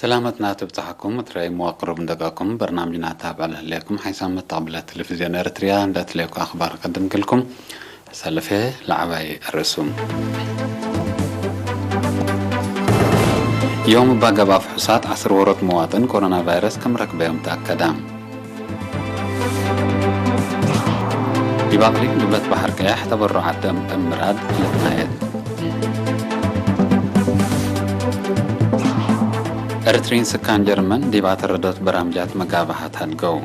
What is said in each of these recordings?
ሰላመትና ትብጻሕኩም፣ እትረይ መዋቅሩብ እንደጋኩም በርናምጅና ታብዕ ለህሌኩም ሓይሳም መታቕብለ ቴሌቪዝዮን ኤርትርያ እንዳትለየኩ ኣኽባር ቀድም ክልኩም። ሰልፌ ላዕባይ ርእሱ። ዮም እባ ገባ ፍሑሳት ዓስር ወሮት መዋጥን ኮሮና ቫይረስ ከም ረክበዮም ተኣከዳ። ዲብ ኣቕሊም ግብለት ባሕር ቀያሕ ተበሩዓት ደም እምራድ ልትናየት። ኤርትሪን ስካን ጀርመን ዲብ ኣተረዶት በራምጃት መጋባሃት ኣድገው።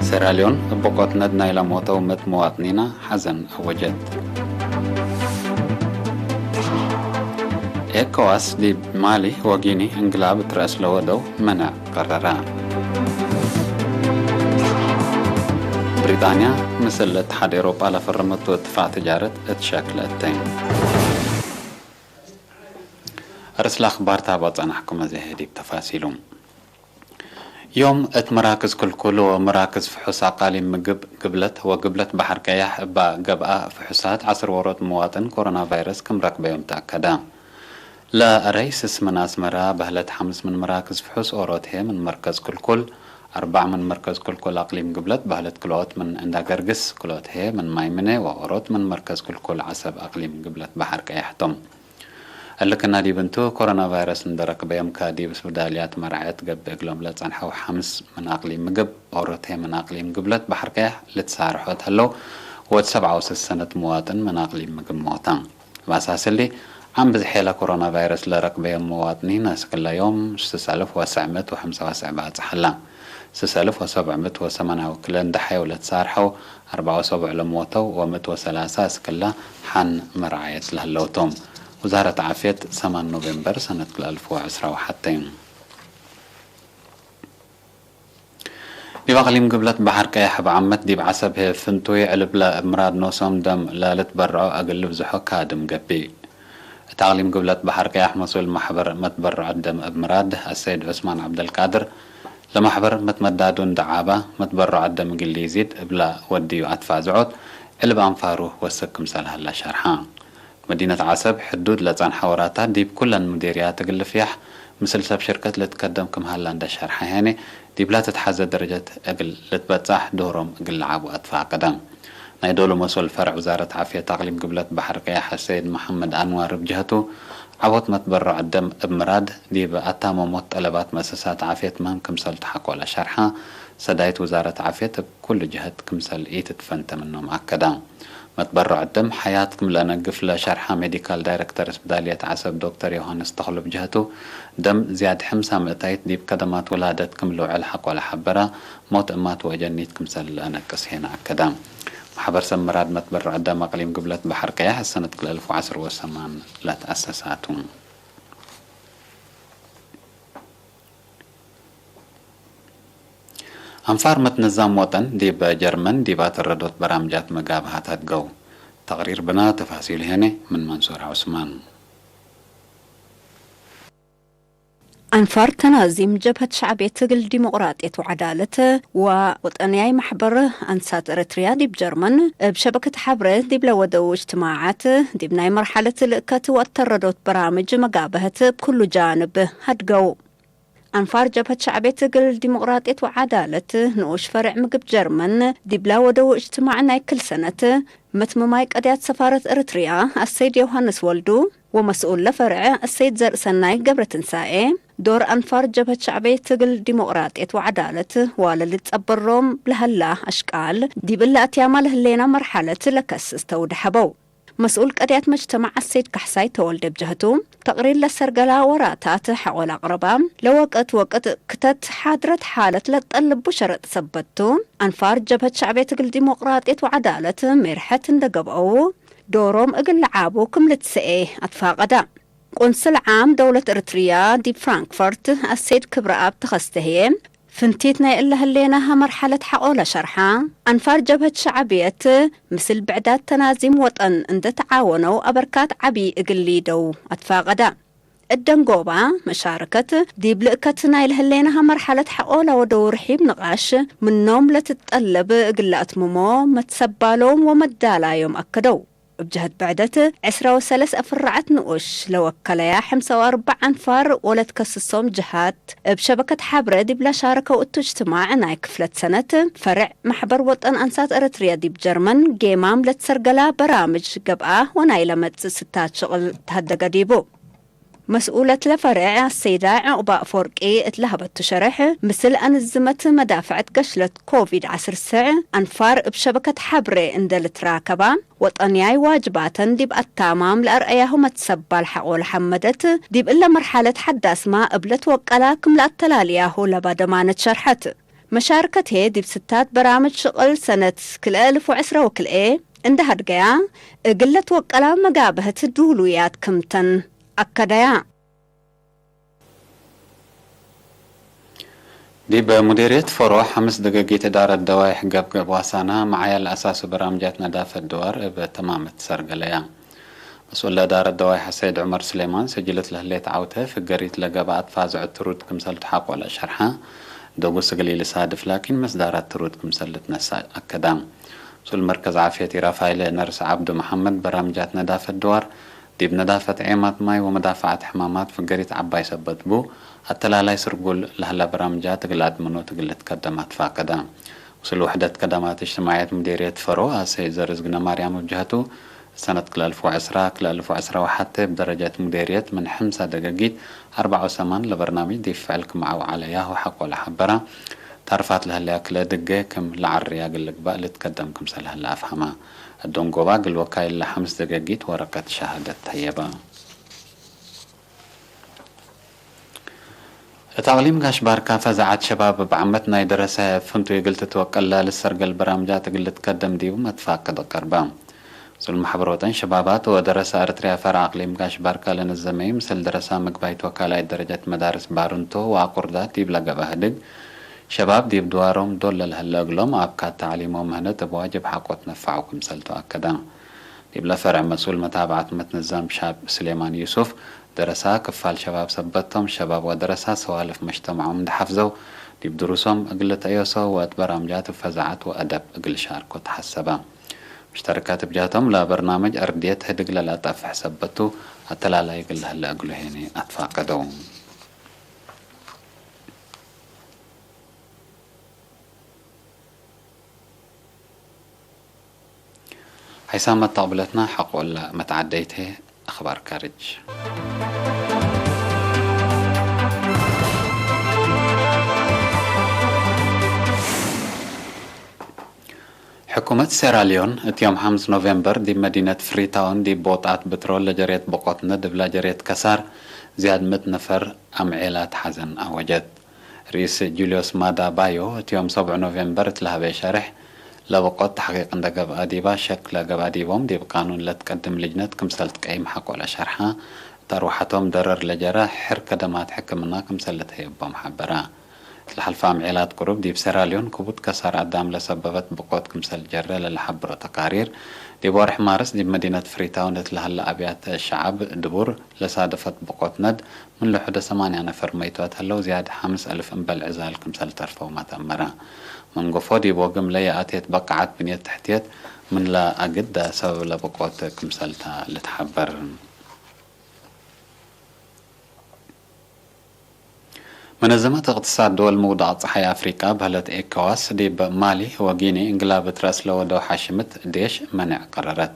ሴራልዮን እቦቆት ነድ ናይላ ሞተው መት መዋጥኒና ሓዘን ኣወጀት። ኤኮዋስ ዲብ ማሊ ወጊኒ እንግላብ እትረእስ ለወደው መነዕ ቀረራ። ብሪጣንያ ምስል እትሓድ ኤሮጳ ለፈረመቶ እትፋዕ ትጃረት እትሸክለተይ። ርእስለ ኣኽባር ታባ ጸናሕኩም እዚ ዲብ ተፋሲሉ። ዮም እት መራክዝ ክልኩል ወመራክዝ ፍሑስ ኣቃሊም ምግብ ግብለት ወግብለት ባሕር ቀያሕ እባ ገብኣ ፍሑሳት ዓስር ወሮት መዋጥን ኮሮና ቫይረስ ክም ረክበዮም ተኣከዳ። ለረይስስ ምን ኣስመራ በህለት ሓምስ ምን መራክዝ ፍሑስ ኦሮት ሄ ምን መርከዝ ክልኩል ኣርባዕ ምን መርከዝ ክልኩል ኣቅሊም ግብለት በህለት ክልኦት ምን እንዳ ገርግስ ክልኦት ሄ ምን ማይምነ ወኦሮት ምን መርከዝ ክልኩል ዓሰብ ኣቅሊም ግብለት ባሕር ቀያሕቶም። እልክና ዲብ እንቱ ኮሮና ቫይረስ እንደረክበዮም ከዲብ ስብዳልያት መርዓየት ገብእ እግሎም ለጸንሐው ሓምስ ምን ኣቅሊም ምግብ ኦሮት ሄ ምን ኣቅሊም ግብለት ባሕር ቀያሕ ልትሳርሖት ህለው ወድ ሰብዓ ወሰስ ሰነት መዋጥን ምን ኣቅሊም ምግብ ሞታ። ባሳስሊ ዓም ብዝሕ ሄለ ኮሮና ቫይረስ ለረክበዮም መዋጥኒን ኣስክለዮም ሽስት ኣልፍ ወሰዕ ምእት ወሐምሳ ወሰዕ ባጽሕ ኣላ። ሽስት ኣልፍ ወሰብዕ ምእት ወሰማንያ ወክለ እንዳ ሓየው ለትሳርሐው ኣርባዓ ወሰብዕ ለሞተው ወምእት ወሰላሳ ኣስክላ ሓን መርዓየት ለህለውቶም። ውዛረት ዓፍየት ሰማን ኖቬምበር ሰነት ክልተ ኣልፍ ወዕስራ ወሓተ። ዲብ ኣቕሊም ግብለት ባሕር ቀያሕ ብዓመት ዲብ ዓሰብ ህፍንቱይ ዕልብለ እብ ምራድ ኖሶም ደም ለልትበርዖ እግል ልብዝሖ ካድም ገቢእ። እት ኣቕሊም ግብለት ባሕር ቀያሕ መስኡል ማሕበር መትበርዖት ደም እብ ምራድ ኣሰይድ ዑስማን ዓብደልቃድር ለማሕበር መትመዳዱ እንዳ ዓባ መትበርዖት ደም እግል ሊዚድ እብላ ወድዩ ኣትፋዝዖት ዕልብ ኣንፋሩ ወሰክ ክምሰል ሃላ ሸርሓ። መዲነት ዓሰብ ሕዱድ ለጸንሐ ወራታት ዲብ ኩለን ሙዲርያት እግል ልፍያሕ ምስል ሰብ ሽርከት ልትከደም ክም ሃላ እንደ ሸርሐ ሄኔ፣ ዲብላ ትትሓዘ ደረጀት እግል ልትበጻሕ ዶሮም እግል ለዓቡ ኣትፋቀደ። ናይ ዶሉ መስኡል ፈርዕ ውዛረት ዓፍየት ኣቅሊም ግብለት ባሕር ቀያሕ ሰይድ መሐመድ ኣንዋር እብ ጀህቱ፣ ዓቦት መትበረዕ ደም እብ ምራድ ዲብ ኣታመሞት ጠለባት መእሰሳት ዓፍየት ምህም ክምሰል ተሓቆለ ሸርሓ፣ ሰዳይት ውዛረት ዓፍየት እብ ኩሉ ጀህት ክምሰል ኢትትፈንተ ምኖም ኣከዳ። መትበረዕ ደም ሓያት ክም ለአነግፍ ለሸርሓ ሜዲካል ዳይረክተር ስብዳልየት ዓሰብ ዶክተር ዮሃንስ ተኽሉ ብጀህቱ፣ ደም ዝያድ ሕምሳ ምእታይት ዲብ ከደማት ውላደት ክም ልውዕል ሓቆለ ሓበራ፣ ሞት እማት ወአጀኒት ክምሰል ለአነቅስ ሄና ኣከዳ። ማሕበር ሰብ ምራድ መትበረዕ ደም ኣቅሊም ግብለት ባሕር ቀያሕ ሰነት ክልተ ኣልፍ ወዓሰርተ ሰማን ለተኣሰሳቱ። ኣንፋር መትነዛም ወጠን ዲብ ጀርመን ዲብ ኣተረዶት በራምጃት መጋብሃት ኣድገው። ተቕሪር ብና ተፋሲሉ ሄነ ምን መንሱር ዑስማን። ኣንፋር ተናዚም ጀብሀት ሸዕብየት ትግል ዲሞቅራጥየት ወዓዳለት ወወጠንያይ ማሕበር ኣንሳት ኤረትርያ ዲብ ጀርመን እብ ሸበከት ሓብረ ዲብ ለወደው እጅትማዓት ዲብ ናይ መርሓለት ልእከት ወአተረዶት በራምጅ መጋብሀት እብ ኩሉ ጃንብ ሃድገው። ኣንፋር ጀብሀት ሸዕብየት ትግል ዲሞቅራጥየት ወዓዳለት ንኡሽ ፈርዕ ምግብ ጀርመን ዲብላ ወደው እጅትማዕ ናይ ክል ሰነት መትምማይ ቀድያት ሰፋረት ኤረትርያ ኣሰይድ ዮሃንስ ወልዱ ወመስኡል ለፈርዕ ኣሰይድ ዘርእሰናይ ገብረትንሳኤ ዶር ኣንፋር ጀብሀት ሸዕብየት ትግል ዲሞቅራጥየት ወዓዳለት ዋለ ልትጸበሮም ለሀላ ኣሽቃል ዲብ እለ ኣትያማ ለህሌና መርሓለት ለከስስ ተውደ ሐበው። መስኡል ቀድያት መጅተማዕ ኣሰይድ ካሕሳይ ተወልደ ብጀህቱ፣ ተቕሪር ለሰርገላ ወራታት ሐቆል ኣቕረባ፣ ለወቅት ወቅት ክተት ሓድረት ሓለት ለጠልቡ ሸረጥ ሰበቱ፣ ኣንፋር ጀብሀት ሸዕብየት እግል ዲሞቅራጥየት ወዓዳለት ሜርሐት እንደ ገብአው፣ ዶሮም እግል ለዓቡ ክም ልትሰኤ ኣትፋቀዳ። ቆንስል ዓም ደውለት ኤረትርያ ዲብ ፍራንክፈርት ኣሰይድ ክብረኣብ ተኸስተ ህዬ፣ ፍንቲት ናይ እለ ህሌናሀ መርሐለት ሐቆለ ሸርሓ፣ ኣንፋር ጀብሀት ሸዕብየት ምስል ብዕዳት ተናዚም ወጠን እንደ ተዓወነው ኣበርካት ዐቢ እግል ሊደው ኣትፋቀዳ። እደንጎባ መሻረከት ዲብ ልእከት ናይ ለህሌናሀ መርሐለት ሐቆለ ወደው ርሒብ ንቃሽ ምኖም ለትጠለብ እግል ለአትምሞ መትሰባሎም ወመዳላዮም ኣከደው። እብ ጀሀት ብዕደት ዕስራ ወሰለስ ኣፍራዓት ንኡሽ ለወከለያ ሕምሳ ወኣርባዕ ኣንፋር ወለት ከስሶም ጀሃት እብ ሸበከት ሐብረ ዲብላ ሻረከው እቱ እጅትማዕ ናይ ክፍለት ሰነት ፈርዕ ማሕበር ወጠን ኣንሳት ኤረትርያ ዲብ ጀርመን ጌማም ለትሰርገላ በራምጅ ገብኣ ወናይ ለመጽእ ስታት ሽቕል ተሀደገ ዲቡ። መስኡለት ለፈርዕ ኣሰይዳ ዕቑባ ኣፈወርቂ እት ለሀበቱ ሸርሕ፣ ምስል ኣንዝመት መዳፍዕት ገሽለት ኮቪድ ዓስር ስዕ ኣንፋር እብ ሸበከት ሐብሬ እንደ ልትራከባ፣ ወጠንያይ ዋጅባተን ዲብ ኣታማም ለኣርአያሁ መትሰባል ሐቆ ለሐመደት፣ ዲብ እለ መርሐለት ሐዳስማ እብ ለትወቀላ ክም ለኣተላልያሁ ለባደማነት ሸርሐት። መሻርከቴ ዲብ ስታት በራምጅ ሽቕል ሰነት ክልኤ እልፍ ወዕስራ ወክልኤ እንደ ሀድገያ፣ እግል ለትወቀላ መጋብህት ድውሉያት ክምተን ኣከደያ። ዲብ ሙዴርየት ፈሮ ሐምስ ደገጊት እዳረት ደዋይሕ ገብገብ ዋሳና መዓያል ኣሳሱ በራምጃት ነዳፈት ድዋር እብ ተማመት ሰርገለያ። መስኡል ለእዳረት ደዋይሕ ኣሰይድ ዑመር ስሌማን ሰጅልት ለህሌት ዓውተ ፍገሪት ለገብኣት ፋዝዐት ትሩድ ክምሰል ተሓቆለ ሸርሓ። ደጉስ እግል ኢልሳድፍ ላኪን መስዳራት ትሩድ ክምሰል ልትነሳ ኣከዳ። መስኡል መርከዝ ዓፍየት ኢራፋይለ ነርስ ዓብዱ መሓመድ በራምጃት ነዳፈት ድዋር ዲብ ነዳፈት ዔማት ማይ ወመዳፋዓት ሕማማት ፍገሪት ዓባይ ሰበት ቡ፣ ኣተላላይ ስርጉል ለህላ በራምጃት እግል ኣድምኖት እግል ልትከደም ኣትፋቀዳ። ምስል ውሕደት ከደማት እጅትማዕየት ሙዴርየት ፈሮ ኣሰይ ዘርዝግነ ማርያም እብ ጀሀቱ፣ ሰነት ክልኤ እልፍ ወዕስራ ክልኤ እልፍ ወዕስራ ወሐተ እብ ደረጀት ሙዴርየት ምን ሕምሳ ደገጊት ኣርባዓ ወሰማን ለበርናምጅ ዲብ ፍዕል ክም ዓውዓለያሁ ሐቆለ ሐበራ። ታርፋት ለህለያ ክለ ድገ ክም ለዓርያ እግል ልግባእ ልትከደም ክምሰል ህለ ኣፍሀማ። እዶንጎባ እግል ወካይል ለሐምስ ደገጊት ወረቀት ሸሃደት ተየባ። እት ኣቅሊም ጋሽ ባርካ ፈዛዓት ሸባብ እብ ዓመት ናይ ደረሰ ፍንቱይ እግል ትትወቀላ ልሰርገል በራምጃት እግል ልትከደም ዲቡ መትፋቅድ ቀርባ። ምስል ማሕበር ወጠን ሸባባት ወደረሳ ኤርትርያ ፈርዕ ኣቅሊም ጋሽ ባርካ ለነዘመዩ ምስል ደረሳ ምግባይት ወካላይት ደረጀት መዳርስ ባርንቶ ወኣቁርዳት ዲብ ለገብአ ህድግ፣ ሸባብ ዲብ ድዋሮም ዶል ለልሀለ እግሎም ኣብ ካት ተዕሊም ወምህነት እብ ዋጅብ ሐቆ ትነፋዑ ክምሰል ተኣከዳ። ዲብለ ፈርዕ መስኡል መታብዓት መትንዛም ሻብ ስሌማን ዩሱፍ፣ ደረሳ ክፋል ሸባብ ሰበቶም ሸባብ ወደረሳ ሰዋልፍ መጅተማዖም እንድሓፍዘው፣ ዲብ ድሩሶም እግል ልትአዮሶ ወእት በራምጃት እብ ፈዛዓት ወአደብ እግል ሻርኮ ተሐሰበ። ሙሽተረካት እብ ጃቶም ለበርናመጅ አርድየት ህድግ ለለአጠፍሕ ሰበቱ አተላላይ እግል ለህለ እግሉ ሄኔ አትፋቀደው። ሓይሳም መታቕብለትና ሓቆላ መተዓደይቴ ኣኽባር ካርጅ። ሕኩመት ሴራልዮን፣ እቲ ዮም ሓምስ ኖቬምበር ዲብ መዲነት ፍሪታውን ዲብ ቦጣት ብትሮል ለጀሬት ብቆት ነድብ ለጀሬት ከሳር ዝያድ ምእት ነፈር ኣምዔላት ሓዘን ኣወጀት። ርኢስ ጁልዮስ ማዳ ባዮ፣ እቲ ዮም ሰብዑ ኖቬምበር እት ለሀበየ ሸርሕ፣ ለብቆት ተሕቂቅ እንደ ገብአ ዲባ ሸክ ለገብአ ዲቦም ዲብ ቃኑን ለትቀድም ልጅነት ክምሰል ትቀይም ሓቆለ ሸርሓ፣ እት ኣርወሓቶም ደረር ለጀረ ሕር ከደማት ሕክምና ክምሰል ልትሀየቦም ሓበራ። ለሐልፈ ኣምዔላት ቅሩብ ዲብ ሴራልዮን ክቡድ ከሳር ኣዳም ለሰበበት ብቆት ክምሰል ጀረ ለለሐብሮ ተቃሪር፣ ዲብ ወርሕ ማርስ ዲብ መዲነት ፍሪታውን እት ለሀለ ኣብያተ ሸዓብ ድቡር ለሳደፈት ብቆት ነድ ምን ልሑደ ሰማንያ ነፈር መይቶት ሀለው፣ ዝያድ ሐምስ እልፍ እምበል ዕዛል ክምሰል ተርፈውማ ተአመረ። መንጎፎ ዲብ ወግም ለየኣቴት በቃዓት ብንየት ትሕትየት ምን ለአግደ ሰበብ ለብቆት ክምሰልታ ልትሐበር። መነዘመት እቅትሳድ ድወል ምውዳቅ ጸሓይ ኣፍሪቃ በህለት ኤኮዋስ፣ ዲብ ማሊ ወጊኒ እንግላብ እት ረእስ ለወደው ሓሽምት ዴሽ መንዕ ቀረረት።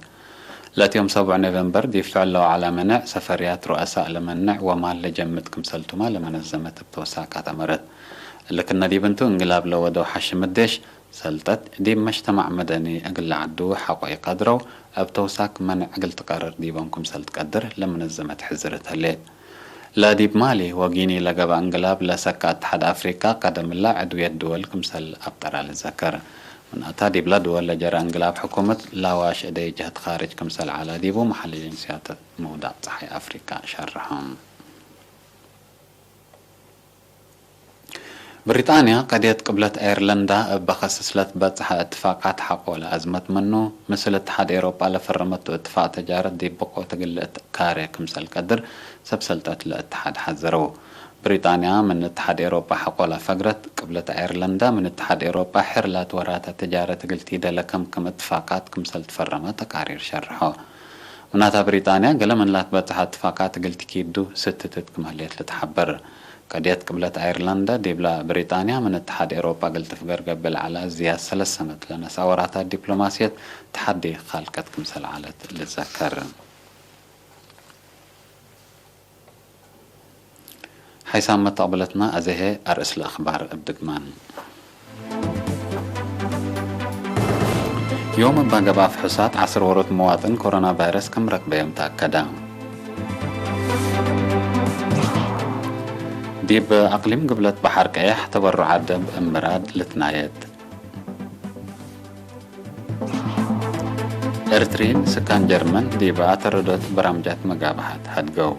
ለእት ዮም ሰብዑ ኖቬምበር ዲብ ፍዕል ለወዓላ መንዕ ሰፈርያት ሩአሳእ ለመንዕ ወማል ለጀምጥ ክምሰልቱማ ለመነዘመት እብ ተወሳካት አመረት። እሊ ክነ ዲብ እንቱ እንግላብ ለወደው ሓሽምት ዴሽ ሰልጠት ዲብ መጅተማዕ መደኒ እግል ለዐዱ ሐቆ ኢቀድረው፣ እብ ተውሳክ መንዕ እግል ትቀርር ዲቦም ክምሰል ትቀድር ለመነዘመት ሕዝርት ህሌት። ለዲብ ማሊ ወጊኒ ለገብአ እንግላብ ለሰካ እትሓድ አፍሪቃ ቀደምላ ዕድውየት ድወል ክምሰል አብጠራ ልዘከር። ምን አታ ዲብላ ድወል ለጀረ እንግላብ ሕኩመት ላዋሽ እደይ ጀህት ካርጅ ክምሰል ዐላ ዲቡ መሓል ኤጀንስያት ምውዳቅ ጸሓይ አፍሪቃ ሸርሖም። ብሪጣንያ ቀድየት ቅብለት ኣየርለንዳ እብ በኸስስለት በጽሐ እትፋቃት ሐቆለ ኣዝመት ምኑ፣ ምስል እትሓድ ኤሮጳ ለፈረመቱ እትፋቅ ተጃረት ዲብ ብቆ ትግልእት ካሬ ክምሰል ቀድር ሰብ ሰልጠት ለእትሓድ ሐዘረው። ብሪጣንያ ምን እትሓድ ኤሮጳ ሐቆላ ፈግረት፣ ቅብለት ኣየርለንዳ ምን እትሓድ ኤሮጳ ሕር ላትወራተ ተጃረት እግል ቲደለ ከም ክም እትፋቃት ክምሰል ትፈረመ ተቃሪር ሸርሖ። ምናታ ብሪጣንያ ገለ ምን ላትበጽሐ እትፋቃት እግል ቲኪዱ ስትትት ክም ህሌት ልትሓበር። ቀድየት ቅብለት ኣየርላንዳ ዲብላ ብሪጣንያ ምን እትሓድ ኤሮጳ እግል ትፍገር ገብእ ለዐላ ዝያድ ሰለስ ሰነት ለነስአ ወራታት ዲፕሎማስየት ተሓዲ ካልቀት ክምሰል ዐለት ልዘከር። ሓይሳም መተቕብለትና ኣዘሄ ኣርእስ ለኣኽባር እብ ድግማን። ዮም እባ ገብኣ ፍሑሳት ዓስር ወሮት መዋጥን ኮሮና ቫይረስ ከም ረክበዮም ተኣከዳ። ዲብ ኣቅሊም ግብለት በሐር ቀያሕ ተበሩዓ ደም እምራድ ልትናየድ። ኤርትሪን ስካን ጀርመን ዲብ ኣተረዶት በራምጃት መጋባሃት ሀድገው።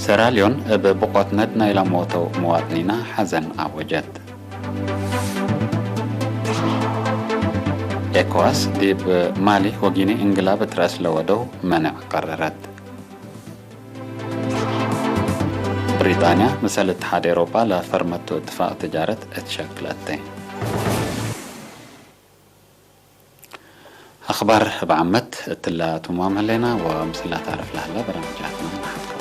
ሰራልዮን እብ ብቆት ነድ ናይላ ሞተው መዋጥኒና ሐዘን ኣወጀት። ኤኮዋስ ዲብ ማሊ ወጊኒ እንግላብ እትረእስ ለወደው መነዕ ቀረረት። ብሪጣንያ ምሰል እትሓድ ኤሮጳ ለፈርመቱ እትፋቅ ትጃረት እትሸክለተ። ኣኽባር እብ ዓመት እትላ ቱማም ህሌና ወምስላ ታርፍ ለህላ በረምጃትና ንሓትካ።